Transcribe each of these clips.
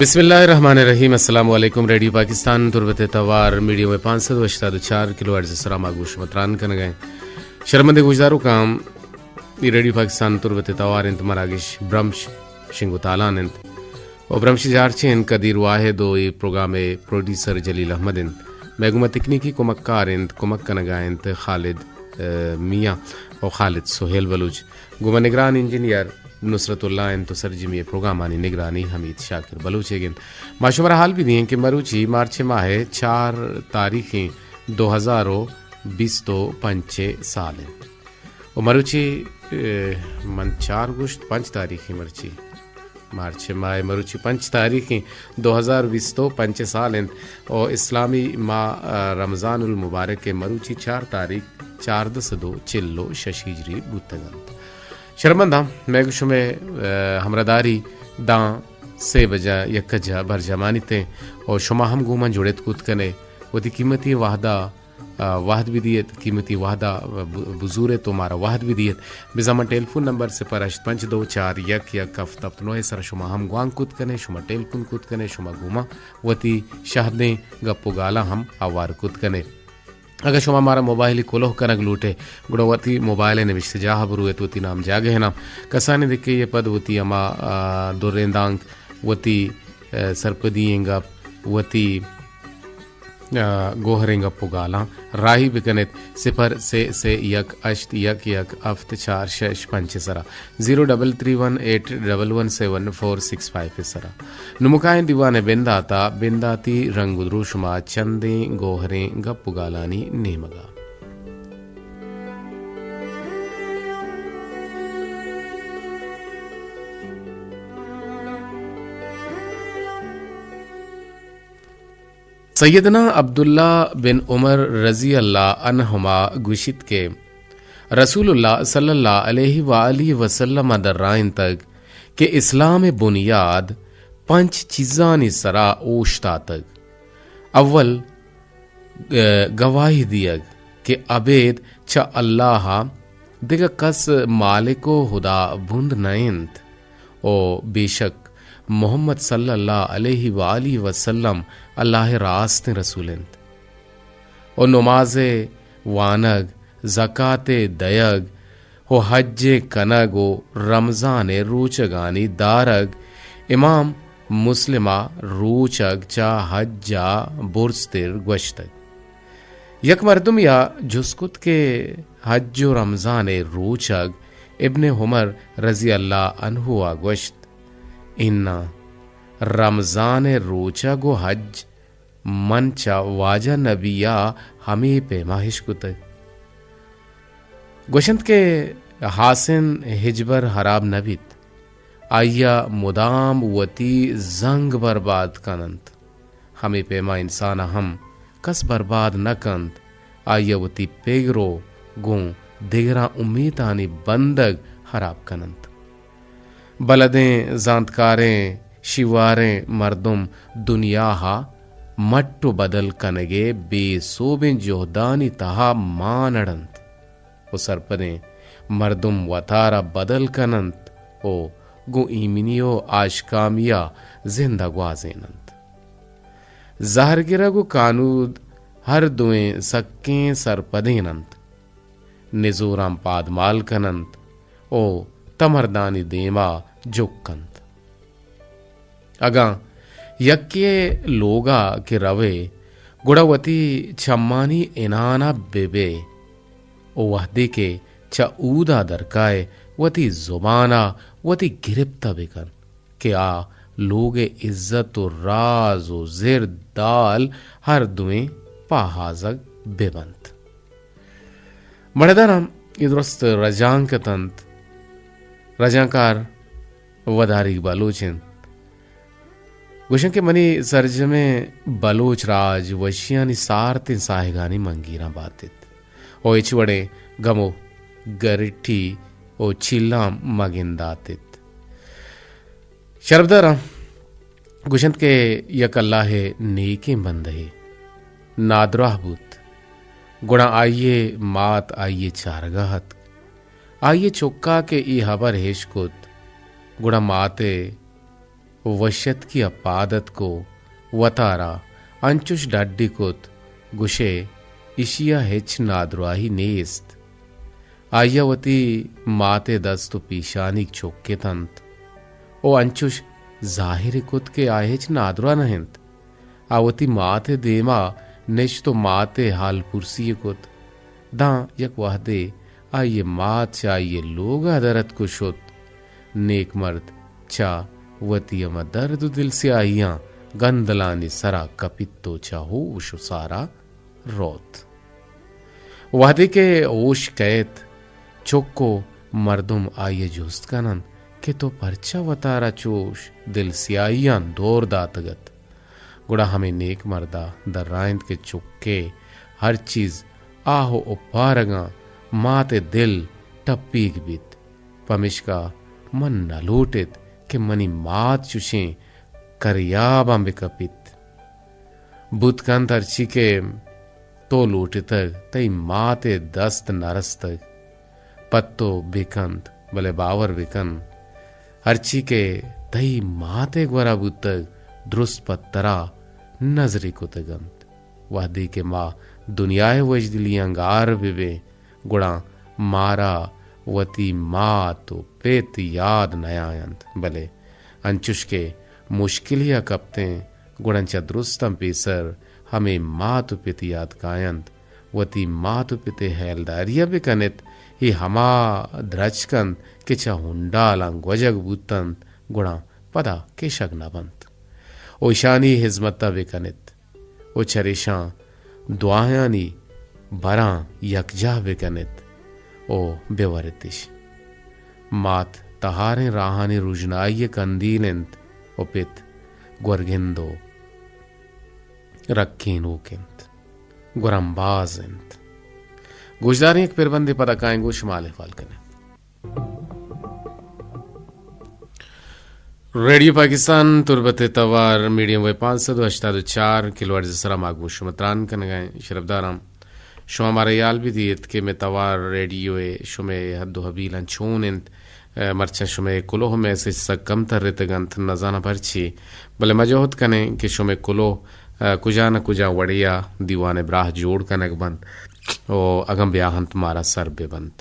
بسم اللہ الرحمن الرحیم۔ السلام علیکم۔ ریڈیو پاکستان تربت توار میڈیم ویو پانچ سد و ہشتاد و چار کلو ہرٹز سرا ما گوش متران کنگا ہیں۔ شرمندے گوشداروکاں، یہ ریڈیو پاکستان تربت توار انت، مراگش برمش شنگ و تالان انت۔ و برمش جارچے انت قدیر واحد و یہ پروگرام پروڈیوسر جلیل احمد انت۔ میں گوما تکنیکی کمک کار انت، کمک کنگا انت خالد، اه، میاں و خالد سہیل بلوچ۔ گوما نگران انجینئر نصرت اللہ انت و سرجمی پروگرامانی نگرانی حمید شاکر بلوچ ء گنت۔ ما شمارا حال بھی دیں کہ مروچی مارچ ماہ چار تاریخیں دو ہزار و بیست و پنچ سال انت۔ و مروچی، اے، من چار گوشت، پنچ تاریخیں مرچی۔ مارچ ماہ مروچی پنچ تاریخیں دو ہزار بیست و پنچ سال انت و اسلامی ماہ، آ، رمضان المبارک مروچی چار تاریخ چاردہ سد و چل و شش ہجری بوتگ انت۔ شرمنداں، میں گو شمے، آ، ہمراہداری داں سے بجا یک جا برجمانی تے و شما ہم گومن جڑت کت کنے وتی قیمتی وحدہ آ، وہد بدیت، قیمتی وہدا ب-، بزورت و مارا وہد بدیت۔ بزاں من ٹیلیفون نمبر صفر ہشت پنچ دو چار یک یک ہفت ہفت نو سرا شما ہم گوانک کت کنے، شما ٹیلیفون کت کنے، شما گوما وتی شہدیں گپ و گالاں ہم ہوار کت کنے۔ اگاں شما مارا موبائلی کلوہ کنگ لوٹے، گڑا وتی موبائل نوشتہ جاہ برویت، وتی نام جاگہ نام، کسانی دکے یہ پد وتی ہما، آ، دریں دانک، وتی، آ، سرپدی ایں گپ، وتی آ، گوہریں گپ و گالاں راہی بکنیت۔ صفر سے سے یک ہشت یک یک ہفت چار شش پنچ سرا، زیرو ڈبل تھری ون ایٹ ڈبل ون سیون فور سکس فائیو سرا۔ نمکائیں دیوان بنداتا بنداتی رنگ و دروشما چندیں گوہریں گپ و گالانی نیمگا۔ سیدنا عبداللہ بن عمر رضی اللہ عنہما گوشیت کہ رسول اللہ صلی اللہ علیہ وآلہ وسلم ء درائینتگ کہ اسلام ء بنیاد پنچ چیزانی سرا اوشتاتگ۔ اول، گ-، گواہی دیگ کہ ابید چہ اللہ ء دگہ کس مالک و ہدا بند نہ انت و بے شک محمد صلی اللہ علیہ وآلہ وسلم اللہ ء راستیں رسول انت۔ و نماز ء وانگ، زکات ء دئیگ و حج ء کنگ و رمضان ء روچگانی دارگ، امام مسلم ء روچگ چہ حج ء برزتر گوشتگ۔ یک مردمے ء جست کت کہ حج و رمضان ء روچگ؟ ابن عمر رضی اللہ عنہ ء گوشت، اناں، رمضان ء روچگ و حج من چہ واجہ نبی ء ہمے پیما اشکتگ۔ گوشنت کہ حاسن ہچبر ہراب نہ بیت، آئی ء مدام وتی زنگ برباد کننت۔ ہمے پیما انسان ء ہم کس برباد نہ کنت، آئی ء وتی پگر و گوں دگراں امیتانی بندگ ہراب کننت۔ بلدیں، زانتکاریں، شیواریں مردم دنیا ء مٹ و بدل کنگ ء بے سوبیں جہدانی تہا مان اڑنت و سرپدیں مردم وتارا بدل کننت و گوں ایمنی و آشکامی ء زند ء گوازیننت۔ زہرگرگ و کانود ہر دوئیں سکیں سرپدین انت۔ نزوراں پادمال کننت و تمردانی دیما جک کنت۔ اگاں یکے ء لوگا کہ روئے، گڑا وتی چمانی انانا بہ بئے و وہدے کہ چہ اودا درکائے، وتی زبانا وتی گرپتا بکن کہ آ لوگ ء عزت و راز و زر دال ہر دوئیں پاہازگ بہ بنت۔ مڑداراں اے درست رجانک اتنت۔ رجانکار وداریگ بلوچ انت۔ گوشن کہ منی سرجمیں بلوچ راج وشیانی سارتیں ساہگانی منگیراں باتت و ہچ وڑیں گم و گرٹی و چیلاں مگنداتت۔ شرپداراں گوشنت کہ یک اللہ ء نیکیں بندہے نادراہ بوت، گڑا آئی ء مات آئی ء چارگا اتک۔ آئی ء چکا کہ اے ہبر اش کت، گڑا مات ء وشتکی ءَ پاد اتک ءُ وتارا انچش ڈڈی کت، گوشئے، ایشی ءَ ہچ نادراہی نیست۔ آئی ءَ وتی مات ءِ دست ءُ پیشانیگ چک اتنت ءُ انچش ظاہر کت کہ آ ہچ نادراہ نہ انت۔ آ وتی مات ءِ دیما نشت ءُ مات ءِ حال پرسی کت۔ داں یک وہدے آئی ءِ مات چہ آئی ءِ لوگ ءَ در اتک ءُ شت۔ نیک مرد چہ وتی ہما درد ءُ دلسیاہیاں گندلانی سرا کپیت ءُ چہ ہوش ءُ سارا روت۔ وہدے کہ ہوش کئیت، چک ءُ مردم آئی ءَ جست کن انت کہ تو پرچا وتارا چوش دلسیاہیاں دور داتگ ات؟ گڑا ہمے نیک مردا درائینت کہ چکے، ہر چیز آہ ءُ اپارگاں مات ءِ دل ٹپیگ بیت، پمیشکا من نہ لوٹ ایت کہ منی مات چشیں کریاباں بہ کپیت۔ بوت کنت ہرچی کہ تو لوٹتگ، تئی مات ءِ دست نہ رستگ۔ پہ تو بہ کنت، بلے باور بہ کن، ہرچی کہ تئی مات ءِ گورا بوتگ، درست پہ ترا نزری کتگ انت۔ وہدے کہ ما دنیا ءِ وژدلیاں گار بہ بیں، گڑا مارا وتی مات ءُ پت یاد نیاینت، بلے انچش کہ مشکلے ءَ کپتیں، گڑا چہ درستاں پیسر ہمے مات ءُ پت یاد کاینت۔ وتی مات ءُ پت ءِ ہیالداری ءَ بہ کن ات، اے ہما درچک انت کہ چہ ہنڈالاں گوجگ بوت انت، گڑا پدا کشگ نہ بنت۔ ءُ ایشانی ہزمت ءَ بہ کن ات۔ ءُ چریشاں دعایانی براں یکجاہ بہ کن ات ءُ بہ ور اتش۔ مات تہاریں راہانی رژنائی ءِ کندیل انت ءُ پت گورگند ءُ رکینوک انت، گورمباز انت۔ گوشداریں، یک پربندے پدا کائیں گوں شما حال احوال کنیں۔ ریڈیو پاکستان تربت ءِ توار میڈیم ویو پانچ سد ءُ ہشتاد ءُ چار کلو ہرٹز ءِ سرا ما گوں شما تران کنگ ءَ ایں۔ شرپداراں، شما مارا ہیال بہ دیت کہ مئے توار ریڈیو ءِ شمئے حد ءُ حبیلاں چون انت۔ ءُ مرچاں شمئے کلوہ ءِ میسج سک کم ترتگ انت، نزاناں پرچے، بلے ما جہد کنیں کہ شمئے کلوہ، ءُ کجا نہ کجا وڑے ءَ دیوان ءِ براہ جوڑ کنگ بنت ءُ اگاں بیا انت مارا سر بہ بنت۔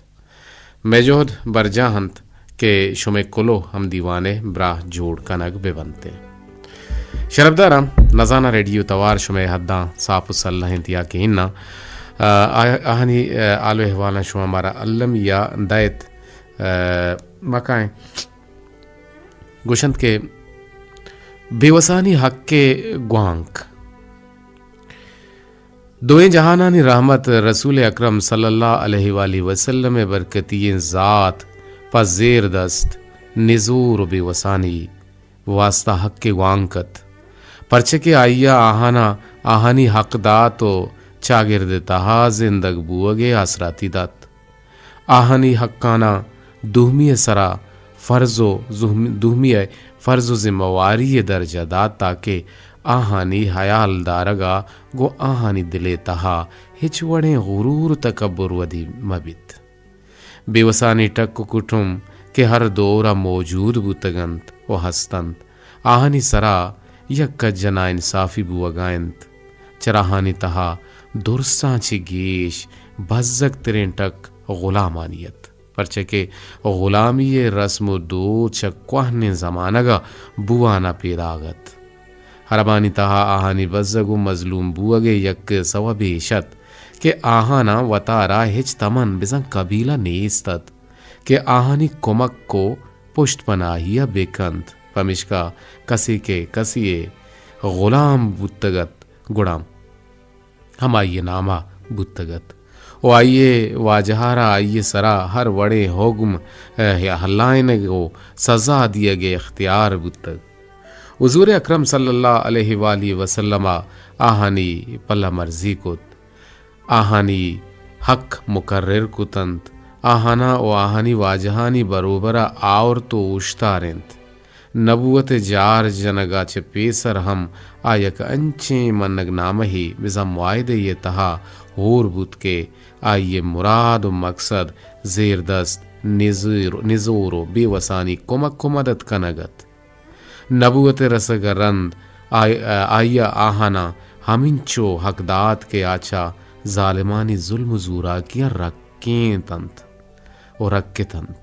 مئے جہد برجاہ انت کہ شمئے کلوہ ہم دیوان ءِ براہ جوڑ کنگ بہ بنت۔ شرپداراں، نزاناں ریڈیو توار شمئے حداں ساپ ءُ سلہ انت یا کہ اناں۔ آ، آ، آہانی، آ، حال ءُ احوالاں شما مارا المی ءَ دئیت۔ آ، ما کائیں۔ گوشنت کہ بے وسانی حق ءِ گوانک۔ دوئیں جہانانی رحمت رسول اکرم صلی اللہ علیہ وآلہ وسلم ءِ برکتی ئیں ذات پہ زیردست، نزور ءُ بے وسانی واستا حق ءِ گوانک ات، پرچہ کہ آئی ءَ آہاناں آہانی حق دات ءُ چاگرد ءِ تہا زندگ بوگ ءِ آسراتی دات۔ آہانی حقاناں دومی ءِ سرا فرض ءُ زہم-، دومی ءِ فرض ءُ ذمہ واری ءِ درجہ دات تاکہ آہانی ہیال دارگ ءَ گوں آہانی دل ءِ تہا ہچ وڑیں غرور ءُ تکبر ودی مہ بیت۔ بے وسانی ٹک ءُ کٹم کہ ہر دور ءَ موجود بوتگ انت ءُ ہست انت، آہانی سرا یک کج ءَ ناانصافی بوگ ءَ انت۔ چراہانی تہا درساں چہ گیش بزگ تریں ٹک غلامانی ات، پرچہ کہ غلامی ءِ رسم ءُ دود چہ کوہنیں زمانگ ءَ بوان ءَ پیداگ ات۔ عربانی تہا آہانی بزگ ءُ مظلوم بوگ ءِ یک سوبے ایش ات کہ آہاناں وتارا ہچ تمن بزاں قبیلہ نیست ات کہ آہانی کمک ءُ پشت پناہی ءَ بہ کنت، پمیشکا کسے کہ کسے ءِ غلام بوتگ ات، گڑا ہمائی ءِ نام ءَ بوتگ ات ءُ آئی ءِ واجہ ءَ را آئی ءِ سرا ہر وڑیں حکم ءِ ہلائینگ ءُ سزا دیگ ءِ اختیار بوتگ۔ حضور اکرم صلی اللہ علیہ وآلہ وسلم ءَ آہانی پلہ مرزی کت، آہانی حق مقرر کت انت، آہاناں ءُ آہانی واجہانی بروبر ءَ آورت ءُ اوشتارینت۔ نبوت ءِ جار جنگ ءَ چہ پیسر ہم آ یک انچیں منگ نامہے، بزاں معاہدہ یے ءِ تہا ہور بوت کہ آئی ءِ مراد ءُ مقصد زیردست، نزور، نزور ءُ بے وسانی کمک ءُ مدد کنگ ات۔ نبوت ءِ رسگ ءَ رند آئی، آئی ءَ آہاناں ہمینچو حق دات کہ آ چہ ظالمانی ظلم و زوراکیاں رکینت انت و رکت انت۔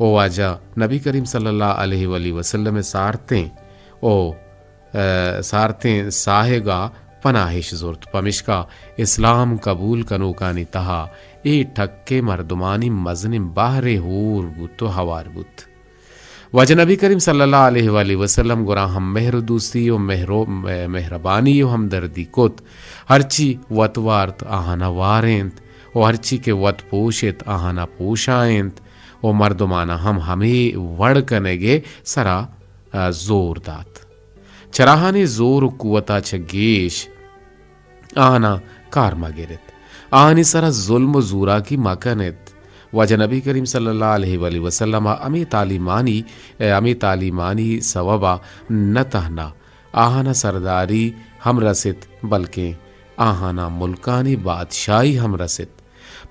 و واجہ نبی کریم صلی اللہ علیہ وآلہ وسلم ءِ سارتیں و، ءَ، سارتیں ساہگ ءَ پناہش زرت، پمیشکا اسلام قبول کنوکانی تہا اے ٹکے مردمانی مزنیں بہرے ہور بوت و ہوار بوت۔ واجہ نبی کریم صلی اللہ علیہ وآلہ وسلم گورا ہم مہر و دوستی و مہر و، مہربانی و ہمدردی کت۔ ہرچی وت وارت آہانا وارینت و ہرچی کہ وت پوشت آہانا پوشائینت و مردمانا ہم ہمے وڑ کنگے سرا، ءَ، زور دات۔ چراہانی زور و قوتا چہ گیش آہاناں کار مہ گرت۔ آہانی سرا ظلم و زوراکی مہ کنت۔ واجہ نبی کریم صلی اللہ علیہ وآلہ وسلم ءِ ہمے تعلیمانی، ہمے تعلیمانی سوبا نہ تہنا آہاناں سرداری ہم رست، بلکیں آہاناں ملکانی بادشاہی ہم رست۔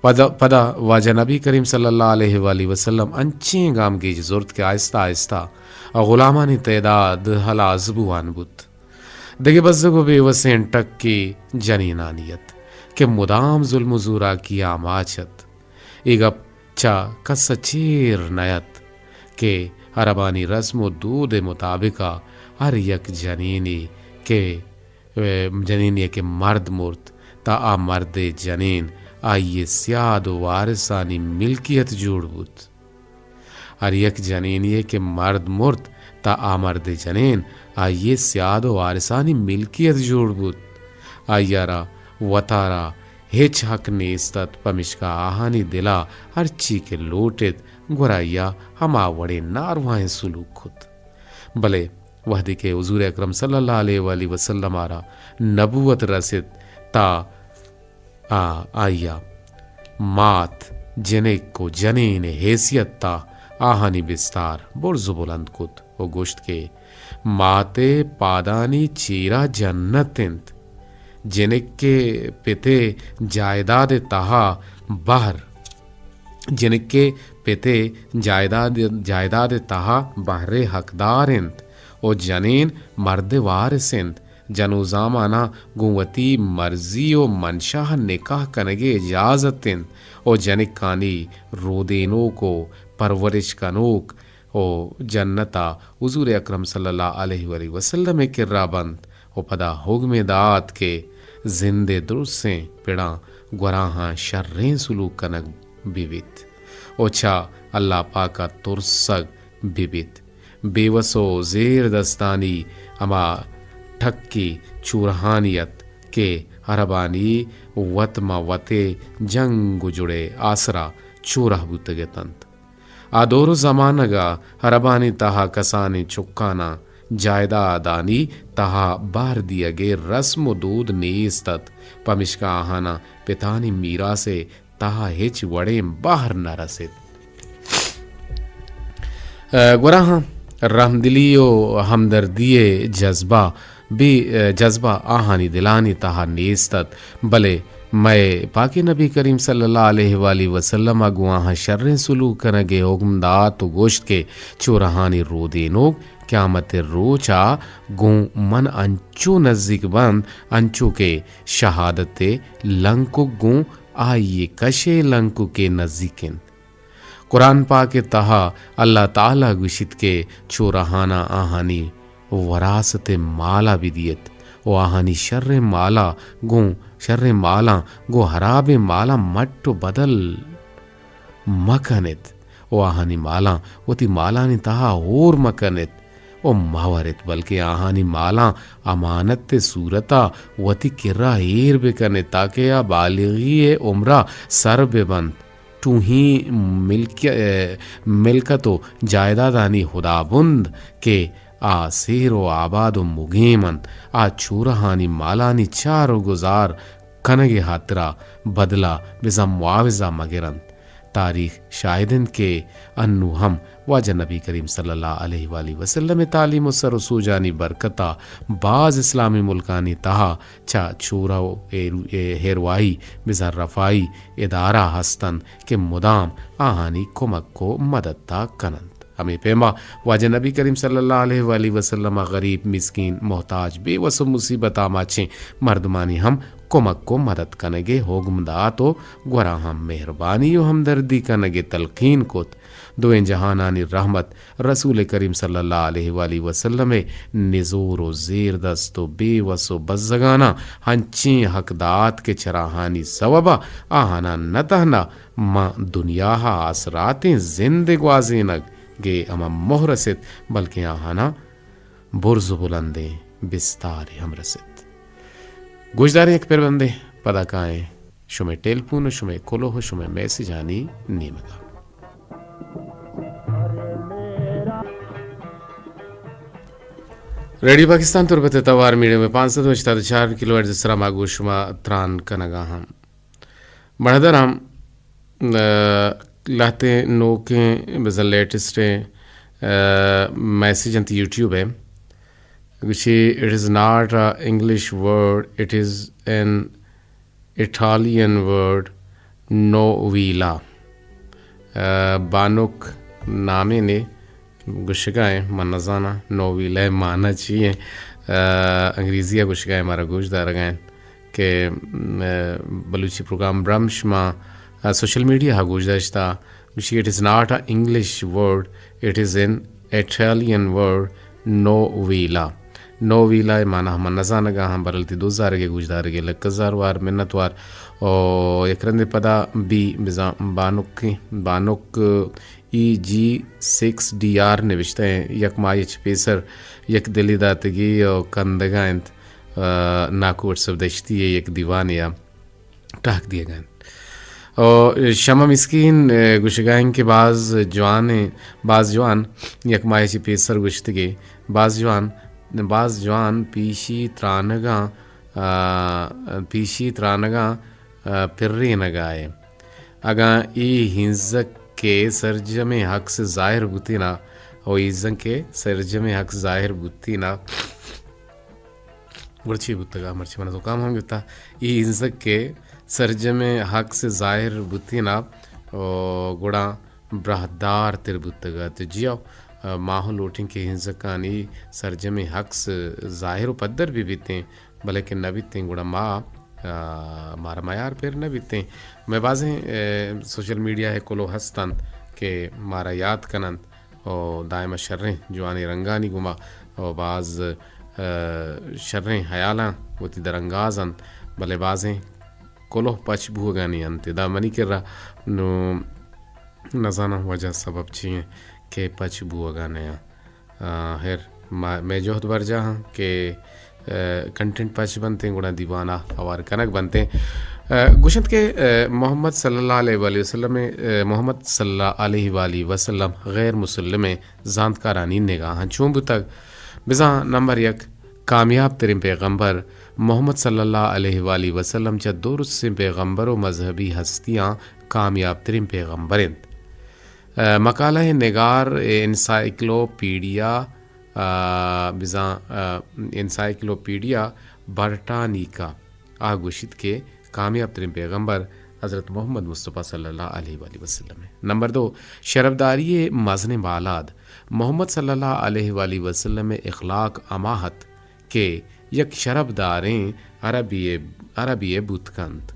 پدا، پدا واجہ نبی کریم صلی اللہ علیہ وآلہ وسلم انچیں گامگیج زرت کہ آہستہ آہستہ غلامانی تعداد ہلاس بوان بوت۔ دگہ بزگ و بے وسیں ٹکے جنینانی ات کہ مدام ظلم و زوراکی آماچ ات۔ اے گپ چہ کس ءَ چیر نہ ات کہ عربانی رسم و دود ءِ مطابق ءَ ہر یک جنینے کہ، جنینے کہ مرد مرت، تا آ مرد ءِ جنین آئی ءِ سیاد و وارثانی ملکیت جوڑ بوت۔ ہر یک جنینے کہ مرد مرت، تا آ مرد ءِ جنین آئی ءِ سیاد و وارثانی ملکیت جوڑ بوت۔ آئی ءَ را وت ءَ را ہچ حق نیست ات، پمیشکا آہانی دل ءَ ہرچی کہ لوٹ ات، گڑا آئی ءَ ہما وڑیں نارواہیں سلوک کت۔ بلے وہدے کہ حضور اکرم صلی اللہ علیہ وآلہ وسلم ءَ را نبوت رست، تا آ، آئی ءَ مات، جنک و جنین ءِ حیثیت ءَ آہانی بستار برز و بلند کت و گوشت کہ مات ءِ پادانی چیرا جنت انت۔ جنک ءِ پت ءِ جائیداد ءِ تہا بہر، جنک ءِ پت ءِ جائیداد، جائیداد ءِ تہا بہر ءِ حقدار انت و جنین مرد ءِ وارث انت۔ جنوزاماناں گوں وتی مرضی و منشا نکاح کنگ ءِ اجازت انت و جنکانی رودینوک و پرورش کنوک و جنت ءَ حضور اکرم صلی اللہ علیہ وآلہ وسلم ءِ کرا بنت و پدا حکمے دات کہ زند ءِ درسیں پڑاں گوراہاں شریں سلوک کنگ بہ بیت و چہ اللہ پاک ءَ ترسگ بہ بیت۔ بے وس و زیر دستانی ہما ٹکی چورہانی ات کہ عربانی وت ماں وت ءِ جنگ و جڑ ءِ آسرا چورہ بوتگ اتنت۔ آ دور و زمانگ ءَ عربانی تہا کسانیں چکاناں جائیدادانی تہا بہر دیگ ءِ رسم و دود نیست ات، پمیشکا آہاناں پتانی میراث ءِ تہا ہچ وڑیں بہر نہ رست۔ ء، گڑا ہم رحمدلی و ہمدردی ءِ جذبہ بے، ء، جذبہ آہانی دلانی تہا نیست ات، بلے مئے پاکیں نبی کریم صلی اللہ علیہ وآلہ وسلم ءَ گوں آہاں شریں سلوک کنگ ءِ حکم دات و گوشت کہ چورہانی رودینوک قیامت ءِ روچ ءَ گوں من انچو نزیک بنت، انچو کہ شہادت ءِ لنکک گوں آئی ءِ کش ءِ لنکک ءَ نزیک انت۔ قرآن پاک ءِ تہا اللہ تعالی گوشیت کہ چورہاناں آہانی وراثت ءِ مالا بدیت و آہانی شریں مالا گوں، شریں مالاں گوں ہرابیں مالاں مٹ و بدل مکنت و آہانی مالاں وتی مالانی تہا ہور مکنت و مہ ورت، بلکیں آہانی مالاں امانت ءِ صورتا وتی کرا ایر بکنت، تاکہ آ بالغی ءِ عمرا سر بہ بنت۔ ٹوہیں ملک-، ء، ملکت و جائیدادانی ہدابند کہ آ سیر و آباد و مگیم انت، آ چورہانی مالانی چار و گزار کنگ ءِ ہاترا بدلا بزاں معاوضہ مگرنت۔ تاریخ شاہد انت کہ انو ہم واجہ نبی کریم صلی اللہ علیہ وآلہ وسلم ءِ تعلیم و سر و سوجانی برکتا باز اسلامی ملکانی تہا چہ چورہ و ہیرو-، ہیروائی بزاں رفاہی ادارہ ہست انت کہ مدام آہانی کمک و مدتا کننت۔ ہمے پیما واجہ نبی کریم صلی اللہ علیہ وآلہ وسلم ءَ غریب، مسکین، محتاج، بے وس و مصیبت آماچیں مردمانی ہم کمک و مدد کنگ ءِ حکم دات و گورا ہم مہربانی و ہمدردی کنگ ءِ تلقین کت۔ دوئیں جہانانی رحمت رسول کریم صلی اللہ علیہ وآلہ وسلم ءِ نزور و زیردست و بے وس و بزگاناں ہنچیں حق دات کہ چراہانی سوبا آہاناں نہ تہنا ماں دنیا ءَ آسراتیں زند ءِ گوازینگ ءِ ہما موہ رست، بلکیں آہاناں برز و بلندیں بستارے ہم رست۔ گوشداریں یک پربندے، پدا کائیں شمئے ٹیلیفون و شمئے کلوہ و شمئے میسجانی نیمگا۔ ریڈیو پاکستان تربت ءِ توار میڈیم ءِ پانچ سد و ہشتاد و چار کلو ہرٹز ءِ سرا ما گوں شما تران کنگا ہم۔ مڑدر ہم، آ، لہتیں نوکیں بزاں لیٹسٹیں، آ، میسج انت یوٹیوب ءَ۔ گوشی، "It is not a English word, it is an Italian word, novella." آ، بانک نامے نے گوشگا ایں، من نزاناں نوویلا ءِ معنی چی ایں۔ آ، انگریزی ءَ گوشگا ایں، مارا گوش دارگا ایں کہ، م، بلوچی پروگرام برمش ما، آ، سوشل میڈیا ءَ گوش داشتا۔ گوشی، "It is not a English word, it is an Italian word, novella." نوویلا ءِ معنی ہم من نزانگا ہم، برل تی دوست دارگ ءِ گوش دارگ ءِ لک ہزار وار منت وار۔ او یک رندے پدا بی بزاں بانک، بانک ای جی سکس ڈی آر نوشتہ ایں، یک ماہے چہ پیسر یک دلی داتگی و کندگا انت، آ، ناکو وٹسپ دشتی ءِ یک دیوانے ءَ ٹہک دیگا انت۔ او شمع مسکین، آ، گوشگا انت کہ باز جوانیں، باز جوان، یک ماہے چہ پیسر گوشتگی، باز جوان، باز جوان پیشی ترانگاں، آ، پیشی ترانگاں، آ، پرینگا ایں۔ اگاں اے ہنزک ءِ سرجمیں عکس ظاہر بوتینا، او ہنزک ءِ سرجمیں عکس ظاہر بوتینا، گڑا چی بوتگا؟ مرچی من زکام ہم گپتا۔ اے ہنزک ءِ سرجمیں عکس ظاہر بوتینا، او گڑا براہدار تر بوتگا۔ تو جیو، آ، ما ہم لوٹیں کہ ہنزکانی سرجمیں عکس ظاہر و پدر بہ بیتیں۔ بلے کہ نہ بیتیں، گڑا ما، آ، مارا میار پر نہ بیتیں۔ مئے بازیں، آ، سوشل میڈیا ءِ کلوہ ہست انت کہ مارا یات کن انت و دائم شریں جوانیں رنگانی گوما و باز، آ، شریں حیالاں وتی درانگاز انت، بلے بازیں کلوہ پچ بوگانی انت۔ ادا منی کرا نو نزاناں وجہ سبب چی انت کہ پچ بوگا نیاں۔ آ، ہیر، ما، مئے جہد برجاہ انت کہ، آ، کنٹینٹ پچ بنتیں، گڑا دیوانا ہوار کنگ بنتیں۔ آ، گوشنت کہ، آ، محمد صلی اللہ علیہ وآلہ وسلم، آ، محمد صلی اللہ علیہ وآلہ وسلم غیر مسلمیں زانتکارانی نگاہاں چون بوتگ؟ بزاں نمبر یک، کامیاب ترین پیغمبر محمد صلی اللہ علیہ وآلہ وسلم چہ درستیں پیغمبر و مذہبی ہستیاں کامیاب ترین پیغمبر انت۔ آ، مقالہ نگار انسائیکلوپیڈیا، آ، بزاں، آ، انسائیکلوپیڈیا برٹانیکا آ گوشیت کہ کامیاب ترین پیغمبر حضرت محمد مصطفی صلی اللہ علیہ وآلہ وسلم انت۔ نمبر دو، شرفداری مزنیں بالاد۔ محمد صلی اللہ علیہ وآلہ وسلم اخلاق ہما ات کہ یک شرپداریں عربے، عربے بوت کنت۔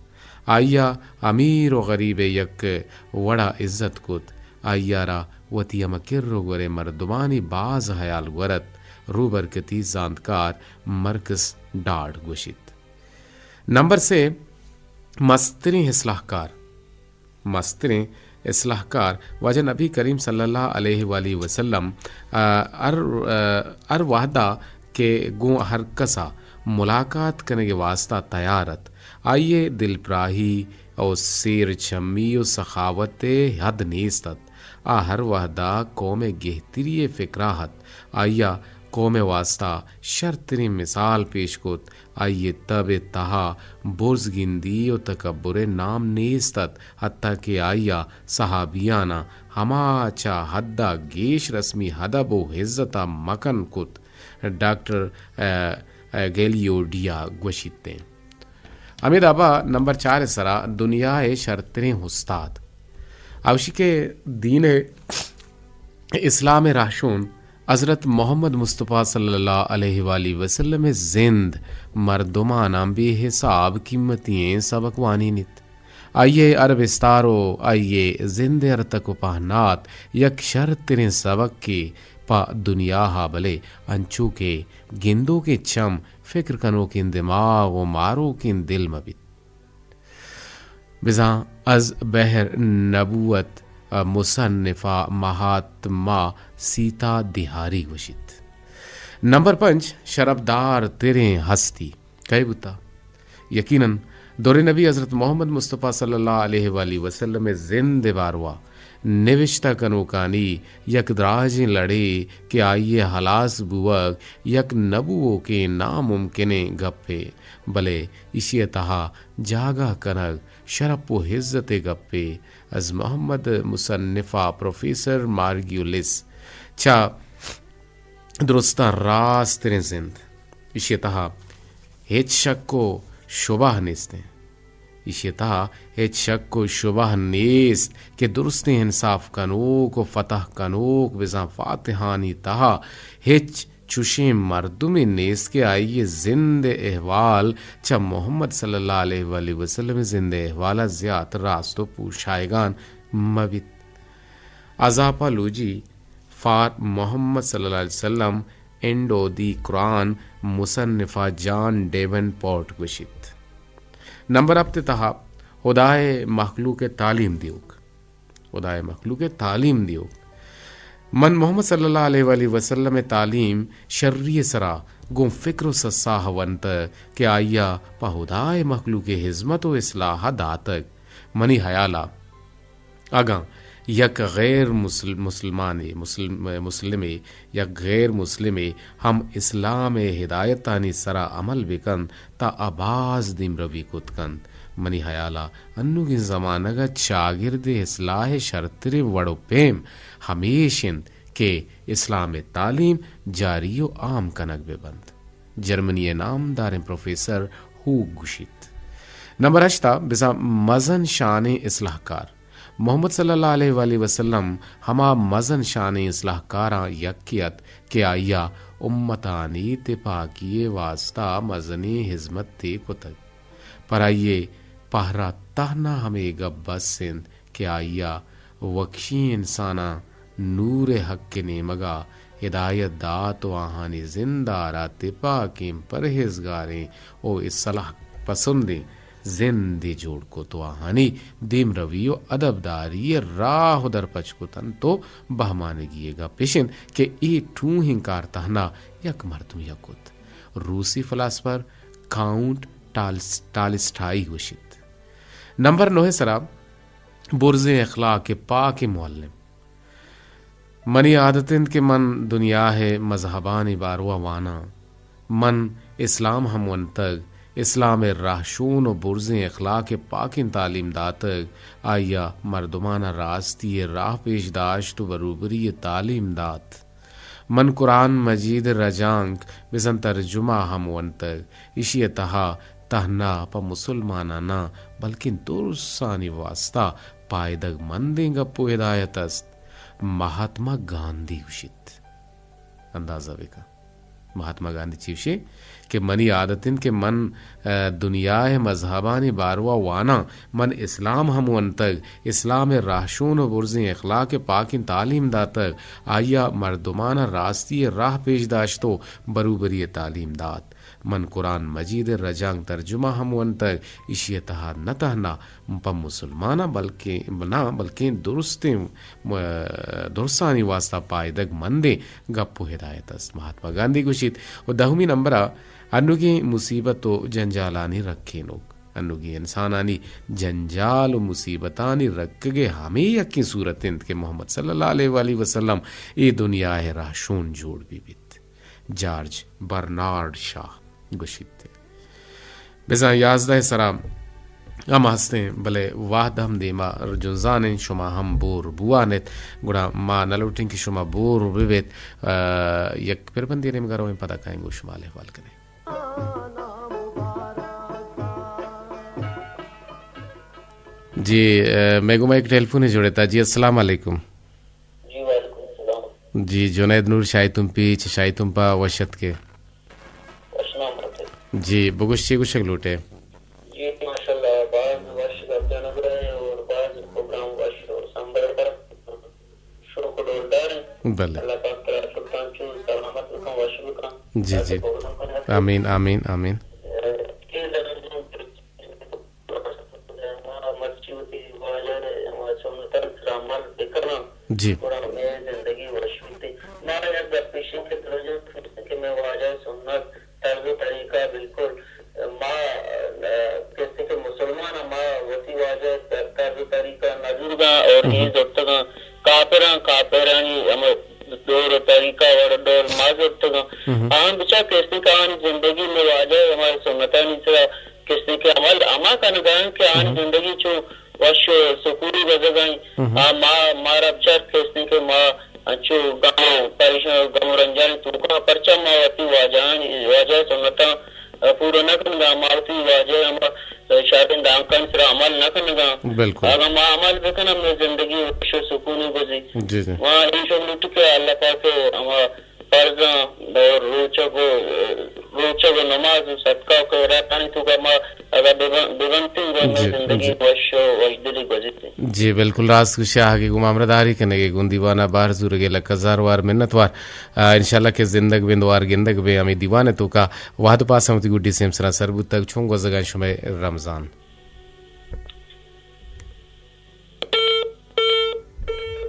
آئی ءَ امیر و غریب ءِ یک وڑا عزت کت۔ آئی ءَ را وتی ہما کر و گور ءِ مردمانی باز ہیال گور ات۔ روبرکتی زانتکار مرکس ڈاڈ گوشیت۔ نمبر سے، مستریں اصلاح کار۔ مستریں اصلاح کار واجہ نبی کریم صلی اللہ علیہ وآلہ وسلم، آ، ہر، آ، ہر وہدا کہ گوں ہر کسا ملاقات کنگ ءِ واسطہ تیار ات۔ آئی ءِ دلپراہی و سیر چمی و سخاوت ءِ حد نیست ات۔ آ ہر وہدا قوم ءِ گہتری ءِ فکرا ات۔ آئی ءَ قوم ءِ واسطہ شرتریں مثال پیش کت۔ آئی ءِ تب ءِ تہا برزگندی و تکبر ءِ نام نیست ات، حتیٰ کہ آئی ءَ صحابیاناں ہما چہ حد ءَ گیش رسمی ادب و عزت ءَ مکن کت۔ ڈاکٹر، ءَ، ءَ گیلیوڈیا گوشیت ایں۔ ہمے دابا نمبر چار ءِ سرا دنیا ءِ شرتریں استاد۔ آ گوشی کہ دین ءِ اسلام ءِ رہشون حضرت محمد مصطفی صلی اللہ علیہ وآلہ وسلم ءِ زند مردماناں بے حساب قیمتی ایں سبق وانینیت۔ آئی ءِ ہر بستار و آئی ءِ زند ءِ ہر تک و پہنات یک شرتریں سبقے پہ دنیا ءَ، بلے انچو کہ گندوکیں چم، فکر کنوکیں دماغ و ماروکیں دل مہ بیت۔ بزاں از بحر نبوت ءِ مصنفہ مہاتما سیتا دیہاری گوشیت۔ نمبر پنچ، شرپدار تریں ہستی کئے بوتا؟ یقیناً دریں نبی حضرت محمد مصطفی صلی اللہ علیہ وآلہ وسلم ءِ زند ءِ باروا نوشتہ کنوکانی یک دراجیں لڑے کہ آئی ءِ ہلاس بوگ یک نہ بووکیں ناممکنیں گپے، بلے ایشی ءِ تہا جاگہ کنگ شرپ و عزت ءِ گپے۔ از محمد مصنفہ پروفیسر مارگیولس چہ درستاں راستریں زند۔ ایشی ءِ تہا ہچ شک و شبہ نیست ایں۔ ایشی ءِ تہا ہچ شک و شبہ نیست کہ درستیں انصاف کنوک و فتح کنوک، بزاں فاتحانی تہا ہچ چوشیں مردمے نیست کہ آئی ءِ زند ءِ احوال چہ محمد صلی اللہ علیہ وآلہ وسلم ءِ زند ءِ احوال ءَ زیات راست و پوشایگان مہ بیت۔ اضافہ لوجی فار محمد صلی اللہ علیہ وسلم اینڈ او دی قرآن مصنفہ جان ڈیون پورٹ گوشیت۔ نمبر ہپت ءِ تہا ہدائے مخلوق ءِ تعلیم دیوک۔ ہدائے مخلوق ءِ تعلیم دیوک۔ من محمد صلی اللہ علیہ وآلہ وسلم ءِ تعلیم شری ءِ سرا گوں فکر و سساہ ونتگ کہ آئی ءَ پہ ہدائے مخلوق ءِ ہزمت و اصلاح ءَ داتگ۔ منی ہیال ءَ اگاں یک غیر مسل-، مسلمانے، مسلم-، مسلمے، یک غیر مسلمے ہم اسلام ءِ ہدایتانی سرا عمل بکنت، تہ آ باز دیمروی کت کنت۔ منی ہیال ءَ انوگیں زمانگ ءَ چاگرد ءِ اصلاح ءِ شرتریں وڑ و پیم ہمیش انت کہ اسلام ءِ تعلیم جاری و عام کنگ بہ بنت۔ جرمنی ءِ نامداریں پروفیسر ہوگ گوشیت۔ نمبر ہشت ءَ بزاں مزن شانیں اصلاح کار۔ محمد صلی اللہ علیہ وآلہ وسلم ہما مزن شانیں اصلاح کاراں یکے ات کہ آئی ءَ امتانی تپاکی ءِ واستا مزنیں ہزمتے کتگ۔ پر آئی ءِ پہرا تہنا ہمے گپ بس انت کہ آئی ءَ وکشیں انساناں نور ءِ حق ءِ نیمگ ءَ ہدایت دات و آہانی زند ءَ را تپاکیں، پرہیزگاریں و اصلاح پسندیں زندے جوڑ کت و آہانی دیمروی و ادبداری ءِ راہ و درپچ کت انت و بہمانگی ءِ گپ اش انت کہ اے ٹوہیں کار تہنا یک مردمے ءَ کت۔ روسی فلاسفر کاؤنٹ ٹالس-، ٹالسٹائی گوشیت۔ نمبر نہ ءِ سرا برزیں اخلاق ءِ پاکیں معلم۔ منی عادت انت کہ من دنیا ءِ مذہبانی باروا واناں۔ من اسلام ہم ونتگ، اسلام ءِ رہشون و برزیں اخلاق ءِ پاکیں تعلیم داتگ، آئی ءَ مردمان ءَ راستی ءِ راہ پیش داشت و بروبری ءِ تعلیم دات۔ من قرآن مجید ءِ رجانک بزاں ترجمہ ہم ونتگ۔ ایشی ءِ تہا تہنا پہ مسلماناں نہ، بلکیں درسانی واستا پائدگ مندیں گپ و ہدایت است۔ مہاتما گاندھی گوشیت۔ اندازہ بکن۔ مہاتما گاندھی چی گوشی کہ منی عادت انت کہ من، ء، دنیا ءِ مذہبانی باروا واناں۔ من اسلام ہم ونتگ، اسلام ءِ رہشون و برزیں اخلاق ءِ پاکیں تعلیم داتگ، آئی ءَ مردمان ءَ راستی ءِ راہ پیش داشت و بروبری ءِ تعلیم دات۔ من قرآن مجید ءِ رجانک ترجمہ ہم ونتگ، ایشی ءِ تہا نہ تہنا پہ مسلماناں بلکیں، نہ بلکیں درستیں، م-، درسانی واسطہ پائدگ مندیں گپ و ہدایت است۔ مہاتما گاندھی گوشیت۔ و دہمی نمبر ءَ انوگیں مصیبت و جنجالانی رکینوک۔ انوگیں انسانانی جنجال و مصیبتانی رکگ ءِ ہمے یکیں صورت انت کہ محمد صلی اللہ علیہ وآلہ وسلم اے دنیا ءِ رہشون جوڑ بہ بیت۔ جارج برنارڈ شاہ گوشیت۔ بزاں یازدہ ءِ سرا ہم ہستیں، بلے وہد ہم دیما جنزان انت، شما ہم بور بوان ات، گڑا ما نہ لوٹیں کہ شما بور بہ بیت۔ ء، یک پربندے نیمگا رویں، پدا کائیں گوں شما احوال کنیں۔ جی، ء، مئے گوما یک ٹیلیفونے جڑتا۔ جی، السلام علیکم۔ جی، وعلیکم السلام۔ جی، جنید نور شاہی تمپی، چہ شاہی تمپا وش اتکے۔ وش نام اتکے۔ جی، بگوش چی گوشگ لوٹے؟ جی، ماشاءاللہ، باز وش گپ جنگ رہے اور باز پروگرام وش اور سمبر پر شوق و ڈولدار ہیں۔ بلے۔ اللہ پاک ترا سلطان چو سلامت بکن، وش بکن۔ جی، جی۔ آمین، آمین، آمین۔ اے، اے زمین ما مرچی وتی واجہ ءِ ہما سنتاں سرا عمل بکناں، جی۔ گڑا مئے زندگی وش بیت۔ ما یک گپے ایش کہ درجہ کہ مئے واجہ ءِ سنت، طرز و طریقہ بالکل ما، اه، کسے کہ مسلمان ءَ ما وتی واجہ ءِ طرز و طریقہ نہ زورگاں اور اے زرتگاں کافراں، کافرانی ہما دور و طریقہ وڑ ڈول ما زرتگاں۔ آہاں بچار کسے کہ آہانی زندگی مئے واجہ ءِ ہما سنتانی سرا کسے کہ عمل ہما کنگا انت کہ آہانی زندگی چو وش و سکونی گوزگا انت۔ آ ما، مارا بچار کسے کہ ما انچو غم و پریشان، غم و رنجانی توکا، پرچا ما وتی واجہانی، واجہ سنتاں پورا نہ کنگا، ما وتی واجہ ہما شریں دانکانی سرا عمل نہ کنگا۔ بالکل۔ اگاں ما عمل بکناں، مئے زندگی وش و سکونی گوزی۔ جی، جی۔ ما انشاءاللہ لوٹی کہ اللہ پاک ہما فرضاں اور روچگ و، روچگ و نماز و صدقہ و خیراتانی توکا ما اگاں ببن-، ببنتیں گڑا مئے زندگی وش و وشدلی گوزیت۔ جی، بالکل راست گوشے، آہگے گوں ما ہمراہداری کنگے گوں دیوانا بہر زورگے لک ہزار وار منت وار۔ آ، انشاءاللہ کہ زندگ بیں، دوار گندگ بیں، ہمے دیوان توکا وہد پاس ہم وتی گڈی سیمسراں سر بوتگ۔ چون گوزگاں شمئے رمضان؟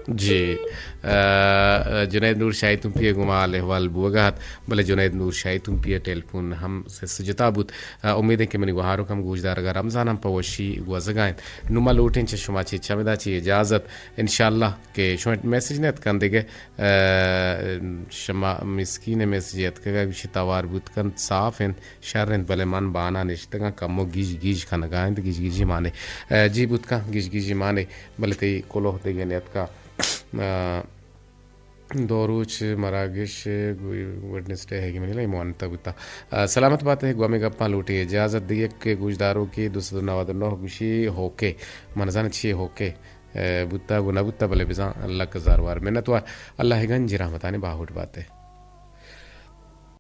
جی، آ، جنید نور شاہی تمپی ءَ گوں ما حال احوال بوگا ات، بلے جنید نور شاہی تمپی ءِ ٹیلیفون ہم سست جتا بوت۔ آ، امید ایں کہ منی گوہاروک ہم گوشدارگا رمضان ہم پہ وشی گوزگا انت۔ نوں ما لوٹیں چہ شما چہ چمدا چہ اجازت، انشاءاللہ کہ شما میسج نہ اتکن دگہ، آ، شما مسکین میسج اتکگا گوشی توار بوت کنت صاف انت۔ شر انت، بلے من باناں نشتگاں، کمو گیج گیج کنگا انت، گیج گیجی مانے۔ آ، جی بوت کن، گیج گیجی مانے، بلے تئی کلوہ دگہ نیتکا۔ آ، دو روچ مراگش، گو-، ویڈنسڈے ہے کہ منی لئی موانتا بوتا۔ آ، سلامت بات ہے، گو ہمیں گپاں لوٹی اجازت دیگ کہ گوشدارو کہ دو سد و نود و نو گوشی ہوکے، من زان چی ہوکے، آ، بوتا گو نہ بوتا، بلے بزاں لک ہزار وار منت وار۔ اللہ گنج رحمتانی باہوٹ بات ہے۔